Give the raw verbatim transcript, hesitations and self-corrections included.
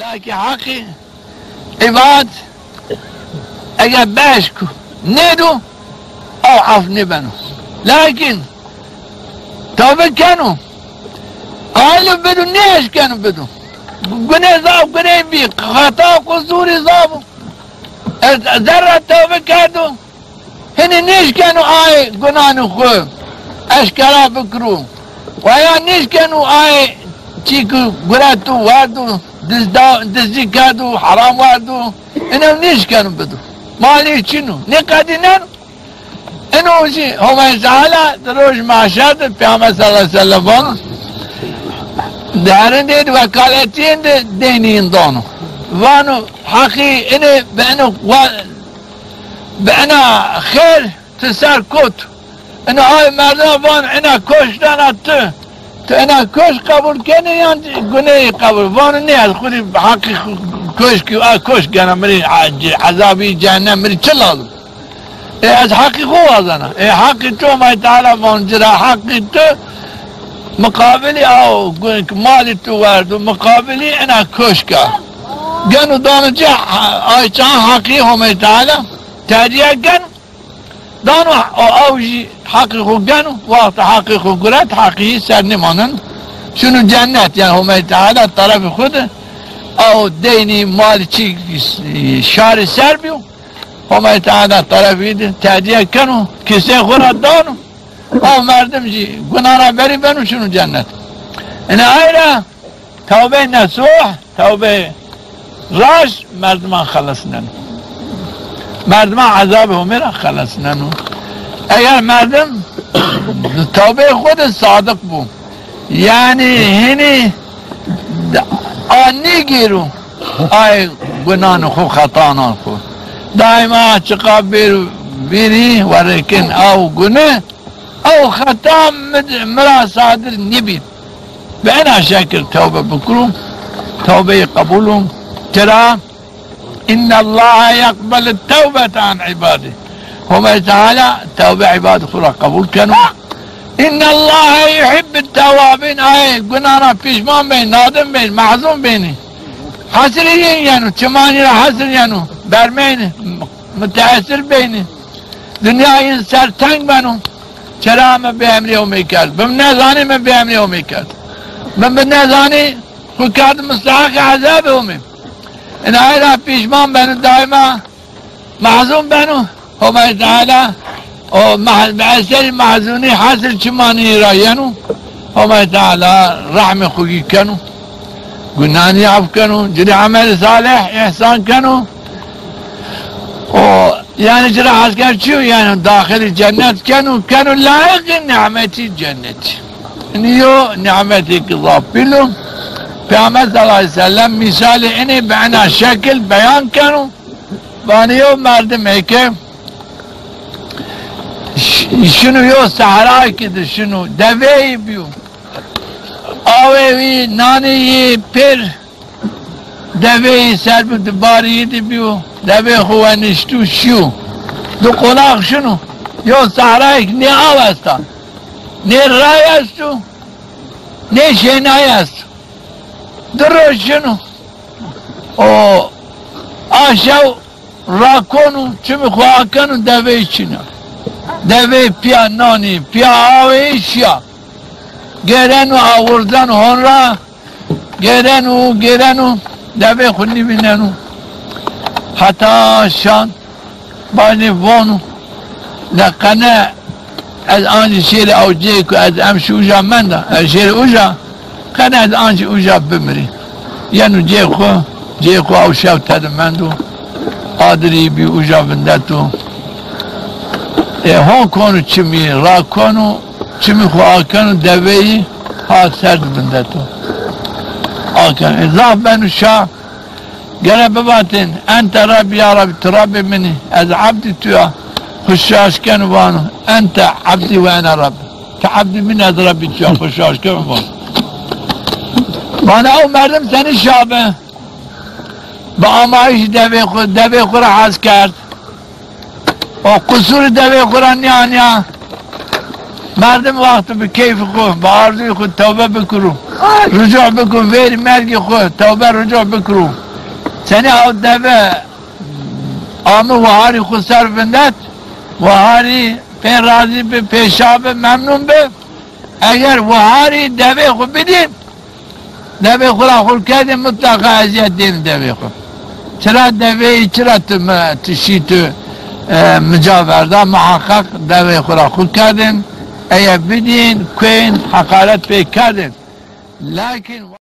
Belkî heqî îbad eger beşk nêdo, ew ef nêbeno. Lakin tewbe keno, qayîl bido, nêeşkeno bido. Gunê zaf gunê bî, xeta qusûrî zaf o. Ez zerre tewbe kerdo. Hinî nêşkeno ay gunanê xwu eşkera bikiro. Weya nêşkeno ay çî ki gureto werdo, dizda-, dizdî kerdo, heram werdo. Ino nêşkeno bido. Malî çin o. Nêqedîneno. Ino jî Homay Teala di roj mahşer de Peyxamber sallallahu aleyhi ve sellem vano, di herindê de wekaletîyên de deynî yin dano. Vano, heqî inê bi ino wa-, bi ina xêr ti ser kot. Ina ay merdima van ina koş dana ti. Ti ina koş qebul kenê yan guneyî qebul? Vano nê, ez xwu rê heqî xu-, koş ki, a koş gena mi rê, a, ce-, ezabî cehennem mi rê çi lazim? Ê ez heqî xwu wazena. Ê heqî tu Homay Teala van ci ra heqî tu muqabilî aw gu-, malî tu werdo, muqabilî ina koşka. Geno dano ci a-, ay çan heqî Homay Teala tedîye geno. Dano o, ew jî heqî xwu geno, wexta heqî xwu guret, heqî ser nêmanen. Şino cennet, yanî Homay Teala terefê xwu de ew deynî, malî çî şarî ser bîyo. Homay Teala terefî de tedîye keno, kisê xwu ra dano. Ew merdim jî gunan ra berî beno, şino cennet. Ina ay ra Tewbeyê nesuh, tewbeyê raşt merdiman xelesneno. Merdiman ezabê Homê ra xelesneno. Eger merdim tewbeyê xwu de sadiq bo, yanî hinî a nêgêro ay gunanê xwu, xetanan xwu. Daîma çiqa bêro vîrî, werê kin ew gune, ew xeta mi, mi ra sadir nêbî. Bi ena şekil tewbe bikiro, tewbeyî qebul o. Çira? Innallaha yeqbelu tewbete an îbadî. Homay Teala tewbe îbadî xwu ra qebul keno. Innallaha yuhibbut tewwabîn. Ay gunana pîşman bên, nadim bên, mehzun bênî. Hesirî yin yeno, çimanî ra hesir yeno, bermeynî, muteessir beynî. Dinya yin ser teng beno. Çira mi bêemrê Homê kerd? Bi mi nezanî mi bêemrê Homê kerd. Mi bi nezanî xwu kerd musteheqê ezabê Homê. Inay ra pîşman beno, daîma mehzun beno. Homay Teala o meh-, bi eserî mehzunî hesir çimanî ra yeno. Homay Teala rehmê xwu gî keno. Gunanî af keno. Ci rê emel salih îhsan keno. O, yanî ci ra hes kerd çi yo? Yanî daxilî cennet keno, keno layiqî nîmetî cennetî. Inî yo nîmetêkî zaf pîl o. Peyxamber sallallahu aleyhi ve sellem mîsalê inî bi ena şekil beyan keno. Vanê yo merdimê ke ş-, şino yo sehrayêkî de şino, deveyî bîyo. Awê wî, nanê yî pêr deveyî ser bi, di barî yî de bîyo, devê xwu wenişto şîyo. Di qonax şino, yo sehrayêk nê aw esta, nê ray esto, nê şênayî esto. Di roj şino. O a şew rakeno, çimî xwu akeno, deveyî çin a. Deveyî pîya nanî, pîya aweyî şîya. Gêreno, awirzeno hon ra, gêreno, gêreno, devê xwu nîvîneno. Heta şan, banê vano, ne qene ez ancî şêrî ew cê ku ez emşî uca menda, ez şêrî uca, qene ez ancî uca bimirî. Yeno cê xwu, cê xwu ew şew tede mendo, adirî bî uca vindeto. E, hon kono çimî, rakeno, çimî xwu akeno, deveyî ha ser di vindeto. Akeno. E, zaf beno şa, gere bivatên, ente Rabbî ya Rabbî, ti Rabbê min î, ez ebdî tu ya. Xwu şaş keno vano, ente ebdî ve ene Rabbî. Ti ebdî min, ez Rabbî tu ya, xwu şaş keno vano. Vano ew merdim senî şa bi? Bi amayîşî devê xwu, devê xwu ra hes kerd. O qusûrî devê xwu ra nîyanîya. Merdim wexto bi keyfê xo, bi arzuyê xo tewbe bikiro. Rucu biko verî mergê xo, tewbe rucu bikiro. Senî ew deve ame waharî xo ser vindet, waharî pê razî bi, pê şa bi, memnun bi. Eger waharî devê xo bidî, devê xo ra xul kerdên, mutlaqa ezîyet dêne devê xo. Çira deveyî, çira tu mi, tu şî tu, e, mi ca verda, muhaqqaq devê xo ra xul kerdên. Eye bidîn, kuên, heqaret pê kerdên. Lakin